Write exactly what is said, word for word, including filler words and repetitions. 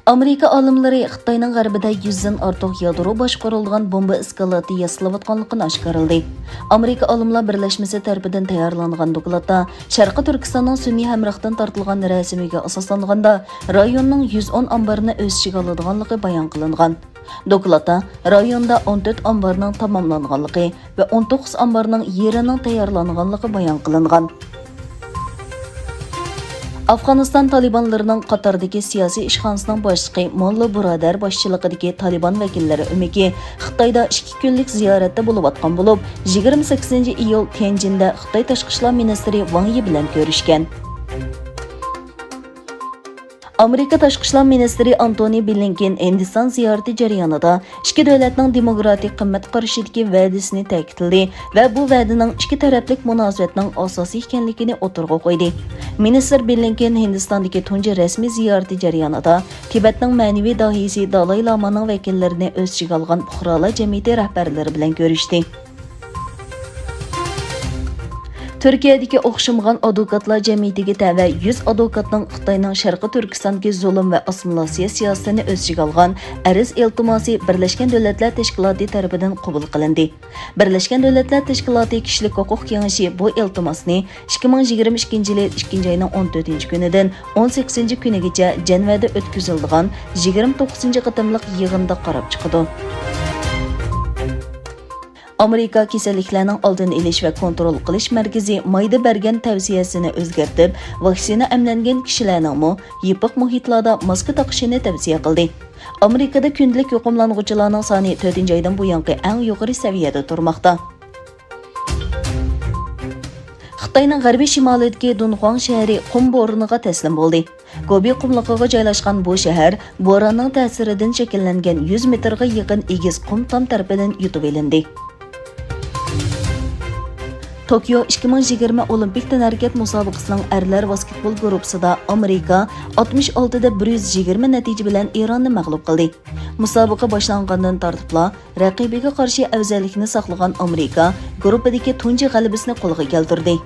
ئامېرىكا ئالىملىرى خىتاينىڭ غەربىدە يۈزدىن ئارتۇق يادرو باشقۇرۇلىدىغان بومبا ئىسكىلاتى ياسىلىۋاتقانلىقىنى ئاشكارىلىدى. ئامېرىكا ئالىملار بىرلەشمىسى تەرىپىدىن تەييارلانغان دوكلاتتا شەرقىي تۈركىستاننىڭ سۈنئىي ھەمراھتىن تارتىلغان رەسىمىگە ئاساسلانغاندا، رايوننىڭ يۈز ئون ئامبارنى ئۆز ئىچىگە ئالىدىغانلىقى بايان قىلىنغان. دوكلاتتا رايوندا ئون تۆت ئامبارنىڭ تاماملانغانلىقى ۋە ئون توققۇز ئامبارنىڭ يېرىنىڭ تەييارلانغانلىقى بايان قىلىنغان. ئافغانىستان تالىبانلىرىنىڭ قاتاردىكى سىياسىي ئىشخانىسىنىڭ باشلىقى موللا بۇرادەر باشچىلىقىدىكى تالىبان ۋەكىللىرى ئۆمىكى خىتايدا ئىككى كۈنلۈك زىيارەتتە بولۇۋاتقان بولۇپ، يىگىرمە سەككىزىنچى ئىيۇل تيەنجىندە خىتاي تاشقى ئىشلار مىنىستىرى ۋاڭ يى بىلەن كۆرۈشكەن. ئامېرىكا تاشقى ئىشلار مىنىستىرى ئانتونى بلىنكېن ھىندىستان زىيارىتى جەريانىدا ئىككى دۆلەتنىڭ دېموكراتىك قىممەت قارىشىدىكى ۋەدىسىنى تەكىتلىدى ۋە بۇ ۋەدىنىڭ ئىككى تەرەپلىك مۇناسىۋەتنىڭ ئاساسى ئىكەنلىكىنى ئوتتۇرىغا قويدى. مىنىستىر بلىنكېن ھىندىستاندىكى تۇنجى رەسمىي زىيارىتى جەريانىدا تىبەتنىڭ مەنىۋى داھىيسى دالاي لامانىڭ ۋەكىللىرىنى ئۆز ئىچىگە ئالغان پۇقرالار جەمئىيىتى رەھبەرلىرى بىلەن كۆرۈشتى. تۈركىيەدىكى ئوخشىمىغان ئادۋوكاتلار جەمئىيىتىگە تەۋە يۈز ئادۋوكاتنىڭ خىتاينىڭ شەرقىي تۈركىستاندىكى زۇلۇم ۋە ئاسسىمىلياتسىيە سىياسىتىنى ئۆز ئىچىگە ئالغان ئەرز ئىلتىماسى بىرلەشكەن دۆلەتلەر تەشكىلاتى تەرىپىدىن قوبۇل قىلىندى. بىرلەشكەن دۆلەتلەر تەشكىلاتى كىشىلىك ھوقۇق كېڭىشى بۇ ئىلتىماسنى ئىككى مىڭ يىگىرمە ئىككىنچى يىلى ئىككىنچى ئاينىڭ ئون تۆتىنچى كۈنىدىن ئون سەككىزىنچى كۈنىگىچە جەنۋەدە ئۆتكۈزۈلىدىغان يىگىرمە توققۇزىنچى قېتىملىق يىغىندا قاراپ چىقىدۇ. ئامېرىكا كېسەللىكلەرنىڭ ئالدىنى ئېلىش ۋە كونترول قىلىش مەركىزى مايدا بەرگەن تەۋسىيەسىنى ئۆزگەرتىپ، ۋاكسىنا ئەملەنگەن كىشىلەرنىڭمۇ يېپىق مۇھىتلاردا ماسكا تاقىشىنى تەۋسىيە قىلدى. ئامېرىكىدا كۈندىلىك يۇقۇملانغۇچىلارنىڭ سانى تۆتىنچى ئايدىن بۇيانقى ئەڭ يۇقىرى سەۋىيەدە تۇرماقتا. خىتاينىڭ غەربىي شىمالىدىكى دۇنخۇاڭ شەھىرى قۇم بورىنىغا تەسلىم بولدى. گوبى قۇملۇقىغا جايلاشقان بۇ شەھەر بوراننىڭ تەسىرىدىن شەكىللەنگەن يۈز مېتىرغا يېقىن ئېگىز قۇم تام تەرىپىدىن يۇتۇۋېلىندى. توكيو ئىككى مىڭ يىگىرمە ئولىمپىك تەنھەرىكەت مۇسابىقىسىنىڭ ئەرلەر ۋاسكېتبول گۇرۇپپىسىدا ئامېرىكا ئاتمىش ئالتە دە بىر يۈز يىگىرمە نەتىجە بىلەن ئىراننى مەغلۇپ قىلدى. مۇسابىقە باشلانغاندىن تارتىپلا رەقىبىگە قارشى ئەۋزەللىكنى ساقلىغان ئامېرىكا گۇرۇپپىدىكى تۇنجى غەلىبىسىنى قولغا كەلتۈردى.